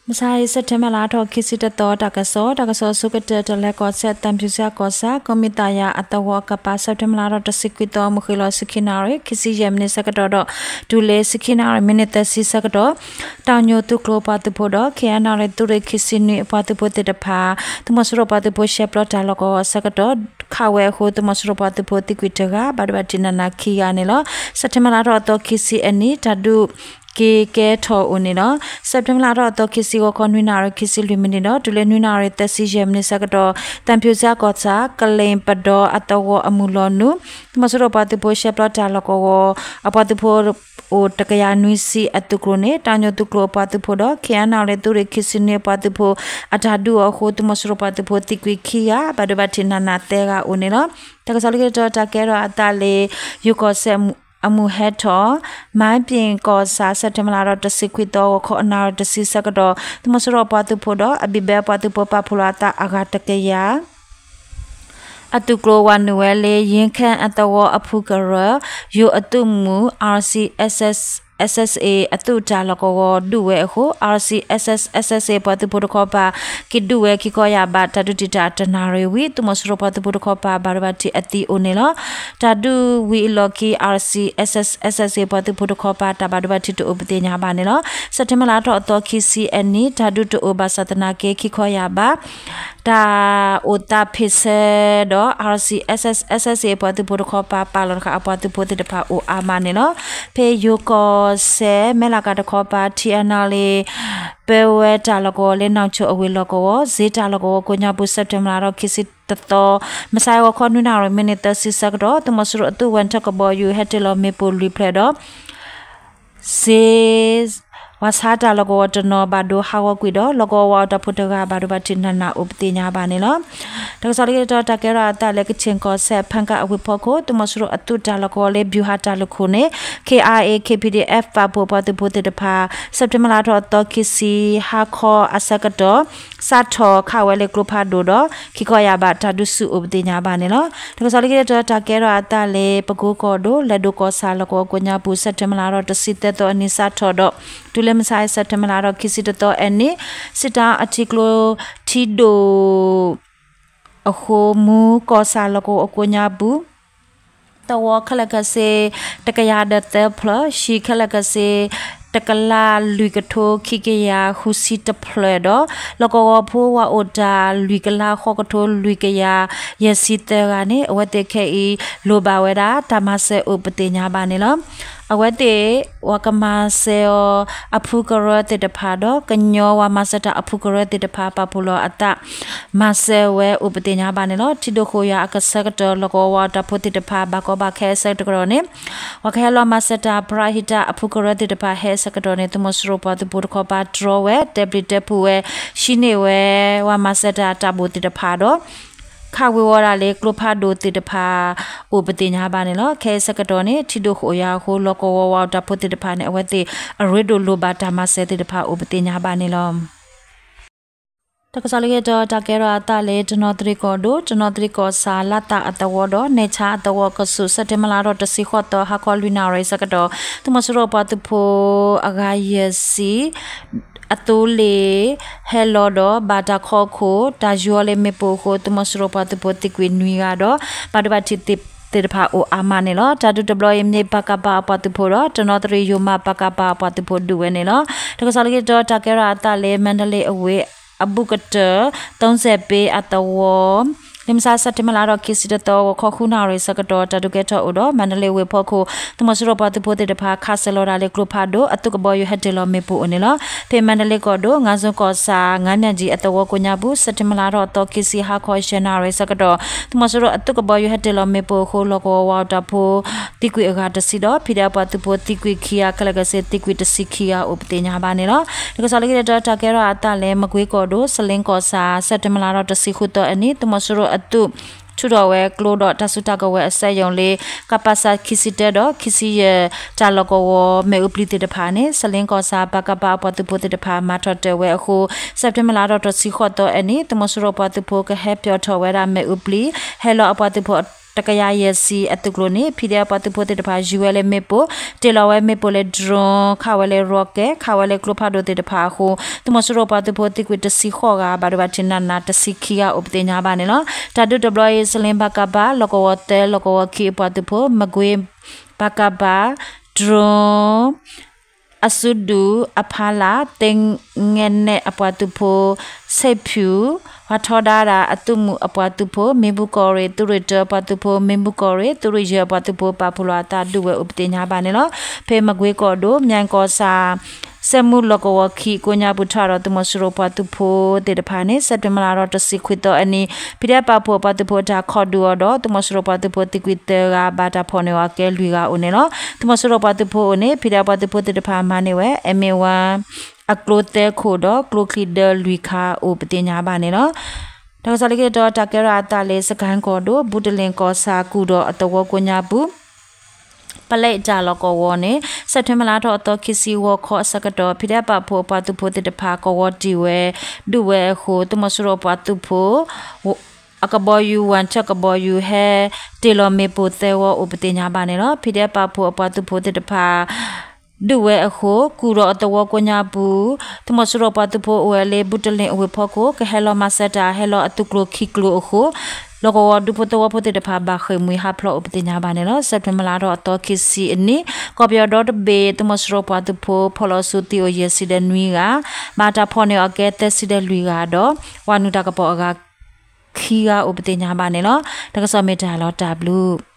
မုၢ်ဆါအံၤ စဲးပထ့ဘၢၣ်လါထီၣ်ခံဆံတသီ တၢ်ကစီၣ်, တၢ်ကစီၣ်အဆိကတၢၢ် တလဲၤကီၢ်စဲၣ် သံဖြူဇရပ်ကီၢ်ဆၣ် ကီၢ်မံသးယၤအသဝီအကပၤ စဲးပထ့ဘၢၣ်လါထီၣ်တဆံခွံသီ မုၢ်ဃ့ၢ်လီၤဆံခံနၣ်ရံၣ် ခံဆံယဲၢ်မံးနံးဆၢကတီၢ်ဒီး တုၤလၢဆံခံနၣ်ရံၣ် မံးနံးသၢဆံဆၢကတီၢ် တၢ်ညိၣ်သုးကျိၤအပှၤသုးဖိဒီး ခ့ၣ်အဲၣ်နၣ်ရံၣ်သုးရ့ၣ်ခံဆံနွံအပှၤသုးဖိသ့ၣ်တဖၣ် သုးမီၤစိရိၤပှၤသုးဖိရှဲပျီတၢ်လီၢ်ကဝီၤအဆၢကတီၢ် ခးဝဲအဃိ သုးမီၤစိရိၤပှၤသုးဖိသံကွံာ်တဂၤ ဘၣ်ဒိဘၣ်ထံးနးနးခံဂၤန့ၣ်လီၤ. စဲးပထ့ဘၢၣ်လါထီၣ်အသီခံဆံအနံၤ တၢ်ဒုးက့ၤကဲထီၣ်အိၣ်န့ၣ်လီၤ. စဲးပထ့ဘၢၣ်လါထီၣ်အသီခံဆံ ဂီၤခီနွံနၣ်ရံၣ်ခံဆံလွံၢ်မံးနံးဒီး တုၤလၢနွံနၣ်ရံၣ်သၢဆံယဲၢ်မံးနံးဆၢကတီၢ် သံဖြူဇရပ်ကီၢ်ဆၣ် ကလ့ၣ်ပဒီအသဝီအမုၢ်လီၤနုာ် သုးမီၤစိရိၤပှၤသုးဖိရှဲပျီတၢ်လီၢ်ကဝီၤ အပှၤသုးဖိ အိၣ်တကယၤနွံဆံအသုးကျိၤန့ၣ် တၢ်ညိၣ်သုးကျိၤအပှၤသုးဖိဒီး ခ့ၣ်အဲၣ်နၣ်ရံၣ်သုးရ့ၣ်ခံဆံနွံအပှၤသုးဖိ အတၢ်ဒုးအီၤအဃိ သုးမီၤစိရိၤပှၤသုးဖိသံကွံာ်ခံဂၤ ဘၣ်ဒိဘၣ်ထံးနးနးသၢဂၤအိၣ်န့ၣ်လီၤ. တၢ်ကစီၣ်လၢခံတတီၤ တၢ်ကဲထီၣ်အသးလၢ ယိၤကီၢ်စဲၣ်အမုၢ်ဟဲထီၣ် မၢ်ပ့ၣ်ကီၢ်ဆၣ် စဲးပထ့ဘၢၣ်လါထီၣ်တဆံခွံသီ ဂီၤခီအနၣ်ရံၣ်တဆံဆၢကတီၢ် သုးမီၤစိရိၤအပှၤသုးဖိဒီး အဘံၣ်ဘဲအပှၤသုးဖိပာ်ဖှိၣ်လီၤအသးအဂၤတကယၤ အသုးကျိၤဝၤနုာ်ဝဲလၢ ယ့ခၢၣ်အသဝီအဖုကရၢ ယိၤအသုးမုၢ် RCSS/SSA အသုးတၢ်လီၢ်ကဝီၤဒုးဝဲအဃိ RCSS/SSA ပှၤသုးဖိတခီပၤ က့ၤဒုးဝဲခံခီယာ်ဘး တၢ်ဒုးတံာ်တာ်တနၣ်ရံၣ်ဝံၤ သုးမီၤစိရိၤပှၤသုးဖိတခီပၤ ဘၣ်ဒိဘၣ်ထံးအသံအိၣ်န့ၣ်လီၤ. တၢ်ဒုးဝံၤအလီၢ်ခံ RCSS/SSA ပှၤသုးဖိတခီပၤ တၢ်ဘၣ်ဒိဘၣ်ထံးတအိၣ်ပသ့ၣ်ညါဘၣ်န့ၣ်လီၤ. စဲးပထ့ဘၢၣ်လါထီၣ်အသီခံဆံအနံၤ တၢ်ဒုးတအိၣ်ဘၣ်ဆၣ်သနာ်က့ ခံခီယာ်ဘး တၢ်အိၣ်သးဖ့ၣ်ဆၢဒီး RCSS/SSA ပှၤသုးဖိတခီပၤ ပာ်လီၤတဃာ်အပှၤသုးဖိသ့ၣ်တဖၣ်အိၣ်အါမးန့ၣ်လီၤ. ဖဲယိၤကီၢ်စဲၣ် မဲလးကးတခီပၤ ထံအနၣ်လ့ ပၢဝဲတၢ်လီၢ်ကဝီၤလၢ နီၢ်ဆိၣ်အဝ့ၢ်လီၢ်ကဝီၤ စ့တၢ်လီၢ်ကဝီၤကိးညါပူၤ စဲးပထ့ဘၢၣ်လါထီၣ်ခံဆံတသီ မုၢ်ဆါဂီၤခီနွံနၣ်ရံၣ် မံးနံးသၢဆံဆၢကတီၢ် သုးမီၤစိရိၤအသုးဝဲၢ်ထၢၣ်ကဘီယူၤ ဟဲတ့ၢ်လီၤမ့ၣ်ပိၢ်လွံၢ်ဖျၢၣ်ဒီး စ့ ဝၤဆါတၢ်လီၢ်ကဝီၤတနီၤ ဘၣ်ဒိဟးဂီၤကွံာ်ဒီး လီၢ်ကဝီၤဝၤအီၣ်တၢ်ဖိတဂၤ ဘၣ်ဒိဘၣ်ထံးနးနးအိၣ်ပသ့ၣ်ညါဘၣ်န့ၣ်လီၤ. တၢ်ကစီၣ်လၢခံတတီၤ တၢ်ကဲထီၣ်အသးလၢ ကခ့ၣ်ကီၢ်စဲၣ် ဖၣ်ကၣ်အဝ့ၢ်ဖီခိၣ် သုးမီၤစိရိၤအသုးတၢ်လီၢ်ကဝီၤလၢ ဗျူဟာတၢ်လုၢ်ခိၣ်န့ၣ် KIA KPDF ပာ်ဖှိၣ်ပှၤသုးဖိသ့ၣ်တဖၣ် စဲးပထ့ဘၢၣ်လါထီၣ်အသီခံဆံ ဟါခီအဆၢကတီၢ် စးထီၣ်ခးဝဲလၢကျိဖးဒိၣ်ဒီး ခံခီယာ်ဘး တၢ်ဒုးဆူၣ်အိၣ်ပသ့ၣ်ညါဘၣ်န့ၣ်လီၤ. တၢ်ကစီၣ်လၢခံတတီၤ တၢ်ကဲထီၣ်အသးလၢ ပကိကီၢ်ဒိၣ် လဲၤဒိၣ်ကီၢ်ဆၣ်လီၢ်ကဝီၤကိးညါပူၤ စဲးပထ့ဘၢၣ်လါထီၣ်တဆံသၢသီအနံၤစးထီၣ်ဒီး တုၤလၢမုၢ်ဆါအံၤ စဲးပထ့ဘၢၣ်လါထီၣ်ခံဆံတသီအနံၤ စံးတၢ်အထံကျိထံဒိၣ် အဃိ မူကီၢ်ဆၣ်လီၢ်ကဝီၤအကိးညါပူၤ သဝီခဲလၢာ်ခဲဆ့ တကယၤဒီးသၢဖျၢၣ်, ဟံၣ်ခဲလၢာ်ခဲဆ့ တကလးလွံၢ်ကထိခံကယၤဃုဆံတဖျၢၣ်ဒီး လီၢ်ကဝီၤဖိဝၤအိၣ်တၢ်လွံၢ်ကလးဃိးကထိလွံၢ်ကယၤယဲၢ်ဆံသၢဂၤန့ၣ် အဝဲသ့ၣ်ခဲအံၤ လိၣ်ဘၣ်ဝဲဒၣ်တၢ်မၤစၢၤအိၣ်ပသ့ၣ်ညါဘၣ်န့ၣ်လီၤ. အဝဲသ့ၣ် ပှၤကမၤစၢၤအီၤ အဖုကရၢသ့ၣ်တဖၣ်ဒီး ကညီဝၤမၤစၢၤတၢ်အဖုကရၢသ့ၣ်တဖၣ် ပာ်ဖှိၣ်လီၤအသး မၤစၢၤဝဲအိၣ်ပသ့ၣ်ညါဘၣ်န့ၣ်လီၤ. ထံဒိၣ်ဃိးယၤအကဆၢကတီၢ် လီၢ်ကဝီၤဝၤအီၣ်တၢ်ဖိသ့ၣ်တဖၣ် ဘၣ်ကီဘၣ်ခဲအဆၢကတီၢ်န့ၣ် ပှၤကဟဲလီၤမၤစၢၤတၢ် ပရဟံၣ်တၢ်အဖုကရၢသ့ၣ်တဖၣ်ဟဲအဆၢကတီၢ်န့ၣ် သုးမီၤစိရိၤပှၤသုးဖိတခီပၤတြီဝဲ တဲပျံၤတဲဖုးဝဲ ဟံးန့ၢ်ဝဲ ဝၤမၤစၢၤတၢ်တၢ်ဘိၣ်သ့ၣ်တဖၣ်ဒီး ခးဝ့ၤဝီၤဒၣ်လၢကျိဖးဒိၣ်သ့ၣ်တဖၣ် အိၣ်ပသ့ၣ်ညါဘၣ်န့ၣ်လီၤ. ခဲအံၤဆၢကတီၢ်န့ၣ် ထံဒိၣ်ဃိးယၤအဃိ လီၢ်ကဝီၤဝၤအီၣ်တၢ်ဖိသ့ၣ်တဖၣ်န့ၣ် အဝဲသ့ၣ်အရ့ဒိၣ်လိၣ်ဘၣ်တၢ်မၤစၢၤသ့ၣ်တဖၣ်အိၣ်ပသ့ၣ်ညါဘၣ်န့ၣ်လီၤ. တၢ်ကစီၣ်လၢခံတတီၤ တၢ်ကဲထီၣ်အသးလၢ တနီသရံၣ်ကီၢ်ဒိၣ် တနီသရံၣ်ကီၢ်ဆၣ် လါသၣ်အသဝီဒီး နဲၣ်ဆါအသဝီကဆူး စဲးပထ့ဘၢၣ်လါထီၣ်တဆံဃိးသီ ဟါခီလွံၢ်နၣ်ရံၣ်ဆၢကတီၢ် သုးမီၤစိရိၤပှၤသုးဖိအဂၤယဲၢ်ဆံ အသိလ့ၣ် ဟဲလီၤဒီးဘၣ်တၢ်ခီခိၣ် တၢ်ယူၤအီၤလၢမ့ၣ်ပိၢ်အဃိ သုးမီၤစိရိၤပှၤသုးဖိသံကွံာ်နွံဂၤဒီး ဘၣ်ဒိဘၣ်ထံးသ့ၣ်တဖၣ်အိၣ်အါမးန့ၣ်လီၤ. တၢ်ဒုးတဘျီအံၤမ့ၢ် ပကဖ အပှၤသုးဖိဒီး တနီသရံၣ်ယိၤမး ပကဖ အပှၤသုးဖိဒုးဝဲန့ၣ်လီၤ. တၢ်ကစီၣ်လၢခံတတီၤ တၢ်ကဲထီၣ်အသးလၢ မါဒလ့အဝ့ၢ် အဘူးကတၢၢ် သုစဲးပ့အသဝီ လၢမုၢ်ဆါ စဲးပထ့ဘၢၣ်လါထီၣ်ခံဆံတသီ ဂီၤခီဃုနၣ်ရံၣ်ဆၢကတီၢ် တၢ်ဒုးကဲထီၣ်အိၣ်ဒီး မါဒလ့ဝ့ၢ်ဖီခိၣ် သုးမီၤစိရိၤပှၤသုးဖိသ့ၣ်တဖၣ် ခးစၢၤလီၤဒၣ်လၢကျိဖးဒိၣ် အသုးကဘီယူၤဟဲတ့ၢ်လီၤမ့ၣ်ပိၢ်အိၣ်န့ၣ်လီၤ. ဖဲမါဒလ့ကီၢ်ဒိၣ် ငါးဇွန်ကီၢ်ဆၣ် ငါးမျက်ကြီး အသဝီကိးညါပူၤ စဲးပထ့ဘၢၣ်လါထီၣ်သီခံဆံ ဟါခီယဲၢ်နၣ်ရံၣ်ဆၢကတီၢ် သုးမီၤစိရိၤအသုးကဘီယူၤဟဲတ့ၢ်လီၤမ့ၣ်ပိၢ်အဃိ လီၢ်ကဝီၤဝၤအီၣ်တၢ်ဖိ သံကွံာ်အဂၤတဆံဒီး ဖံးဒဲးအပှၤသုးဖိသံကွံာ်ခံဂၤ ခဲလၢာ်ခဲဆ့သံကွံာ်တဆံခံဂၤအိၣ်ပသ့ၣ်ညါဘၣ်န့ၣ်လီၤ. တၢ်ကစီၣ်လၢခံတတီၤ တၢ်ကဲထီၣ်အသးလၢ မကွ့ကီၢ်ဒိၣ် စလ့ကီၢ်ဆၣ် စဲးပထ့ဘၢၣ်လါထီၣ်တဆံဃုသီအနံၤ သုးမီၤစိရိၤအသုး ထုးထီၣ်ဝဲကျိဒီးတၢ်စုတၢ်ကဝဲၤအစက်ရုံလၢ ကပစ ခံဆံတၢဒီး ခံဆံယဲၢ် တၢ်လီၢ်ကဝီၤမ့ၣ်အူပျံၤသ့ၣ်တဖၣ်န့ၣ် စလ့ကီၢ်ဆၣ် ပကဖ အပှၤသုးဖိသ့ၣ်တဖၣ် မၤထီၣ်တၢၢ်ဝဲအဃိ စဲးပထ့ဘၢၣ်လါထီၣ်တဆံဃိးသီအနံၤ သုးမီၤစိရိၤပှၤသုးဖိကဟဲဖျိးထီၣ်ဝဲဒၣ်မ့ၣ်အူပျံၤ ဟဲလီၤအပှၤသုးဖိ တကယၤယဲၢ်ဆံအသုးကျိၤန့ၣ် ဖံးဒဲးပှၤသုးဖိသ့ၣ်တဖၣ် ယူၤဝဲလၢမ့ၣ်ပိၢ်, တ့ၢ်လီၤဝဲမ့ၣ်ပိၢ်လၢ drone, ခးဝဲလၢ rocket, ခးဝဲလၢကျိဖးဒိၣ်သ့ၣ်တဖၣ်အဃိ သုးမီၤစိရိၤပှၤသုးဖိသံကွံာ်တဆံဃိးဂၤ ဘၣ်ဒိဘၣ်ထံးနးနးတဆံခံဂၤအိၣ်ပသ့ၣ်ညါဘၣ်န့ၣ်လီၤ. တၢ်ဒုးတဘျီအံၤ စလ့ဘၣ်ကဘၣ် လီၢ်ကဝီၤသၢ လီၢ်ကဝီၤခံအပှၤသုးဖိ, မကွ့ဘၣ်ကဘၣ် drone အစုဒုၣ်အဖီလာ် သ့ၣ်ငဲနဲၣ်အပှၤသုးဖိ, ဆဲးဖၠူၣ် ပှၤထီဒါတၢ်အသုးမုၢ်အပှၤသုးဖိ, မ့ၣ်ဘူၣ်ကီၢ်ရ့ၣ် သုးရ့ၣ်တၢအပှၤသုးဖိ, မ့ၣ်ဘူၣ်ကီၢ်ရ့ၣ် သုးရ့ၣ်ယဲၢ်အပှၤသုးဖိ ပာ်ဖှိၣ်လီၤအသးဒုးဝဲအိၣ်ပသ့ၣ်ညါဘၣ်န့ၣ်လီၤ. ဖဲမကွ့ကီၢ်ဒိၣ် မၠဲကီၢ်ဆၣ် စဲမူလီၢ်ကဝီၤခံကိးညါပူၤ ထီၣ်ဒီးသုးမီၤစိရိၤပှၤသုးဖိသ့ၣ်တဖၣ်န့ၣ် စဲးပထ့ဘၢၣ်လါဒီးတဆံခွံသီအနံၤ ဖံးဒဲးပာ်ဖှိၣ်အပှၤသုးဖိအတၢ်ခီၣ်ဒုးအီၤဒီး သုးမီၤစိရိၤပှၤသုးဖိသံကွံာ်သၢဂၤ ဘၣ်တၢ်ဖီၣ်န့ၢ်အီၤအကဲလွံၢ်ဂၤအိၣ်န့ၣ်လီၤ. သုးမီၤစိရိၤပှၤသုးဖိအအိၣ်န့ၣ် ဖံးဒဲးပှၤသုးဖိသ့ၣ်တဖၣ်မၤန့ၢ်ဝဲ အမ့ၢ်ဝဲ အကျိသၢခိၣ်ဒီးကျိချံဒၢလွံၢ်ခါအိၣ်ပသ့ၣ်ညါဘၣ်န့ၣ်လီၤ. တၢ်ကစီၣ်လၢခံတတီၤ တၢ်ကဲထီၣ်အသးလၢ စကဲၣ်ကီၢ်ဒိၣ် ဘူးတလ့ၣ်ကီၢ်ဆၣ် ကူၣ်ဒီးအသဝီကိးညါပူၤ ပလဲတၢ်လီၢ်ကဝီၤန့ၣ် စဲးပထ့ဘၢၣ်လါထီၣ်အသီခံဆံဂီၤခီအဆၢကတီၢ် ဖံးဒဲးပာ်ဖှိၣ်အပှၤသုးဖိသ့ၣ်တဖၣ် ကဝီၤတံၢ်ဝဲ ဒုးဝဲအဃိ သုးမီၤစိရိၤပှၤသုးဖိ အကဘီယူၤ ဝၣ်ထၢၣ်ကဘီယူၤ ဟဲတ့ၢ်လီၤမ့ၣ်ပိၢ်သၢဝီအိၣ်ပသ့ၣ်ညါဘၣ်န့ၣ်လီၤ. ဖံးဒဲးပာ်ဖှိၣ်အပှၤသုးဖိသ့ၣ်တဖၣ် ဒုးဝဲအဃိ ကူၣ်ဒီးအသဝီကိးညါပူၤ သုးမီၤစိရိၤပှၤသုးဖိအိၣ်ဝဲလၢ ဘူးတလ့ၣ်အဝ့ၢ်ဖီခိၣ် ကဟဲလီၤမၤစၢၤတၢ်ဟဲလီၤအသုးကျိၤခံကျိၤအဃိ လီၢ်ကဝီၤဒူဖိသဝီဖိသ့ၣ်တဖၣ် ဘၣ်ဃ့ၢ်မှံဟးဖျိးအိၣ်ပသ့ၣ်ညါဘၣ်န့ၣ်လီၤ. စဲးပထ့ဘၢၣ်လါထီၣ်အသီခံဆံအနံၤ ကီၢ်ပယီၤဒီတဘ့ၣ် သုးမီၤစိရိၤပှၤသုးဖိ ဖီၣ်လီၤဆူသံအိၣ်ယဲၢ်ဆံဒီးနွံဂၤ, ဘၣ်တၢ်ဖီၣ်န့ၢ်အီၤကဲသၢဆံဒီးလွံၢ်ဂၤဒီး ဝၤနုာ်တၢ်ကပီၤအဂၤခံဂၤအိၣ်ပသ့ၣ်ညါဘၣ်န့ၣ်လီၤ. တၢ်ကစီၣ်မ့ၢ်တၢ်လီၤတၢ်ဘျုး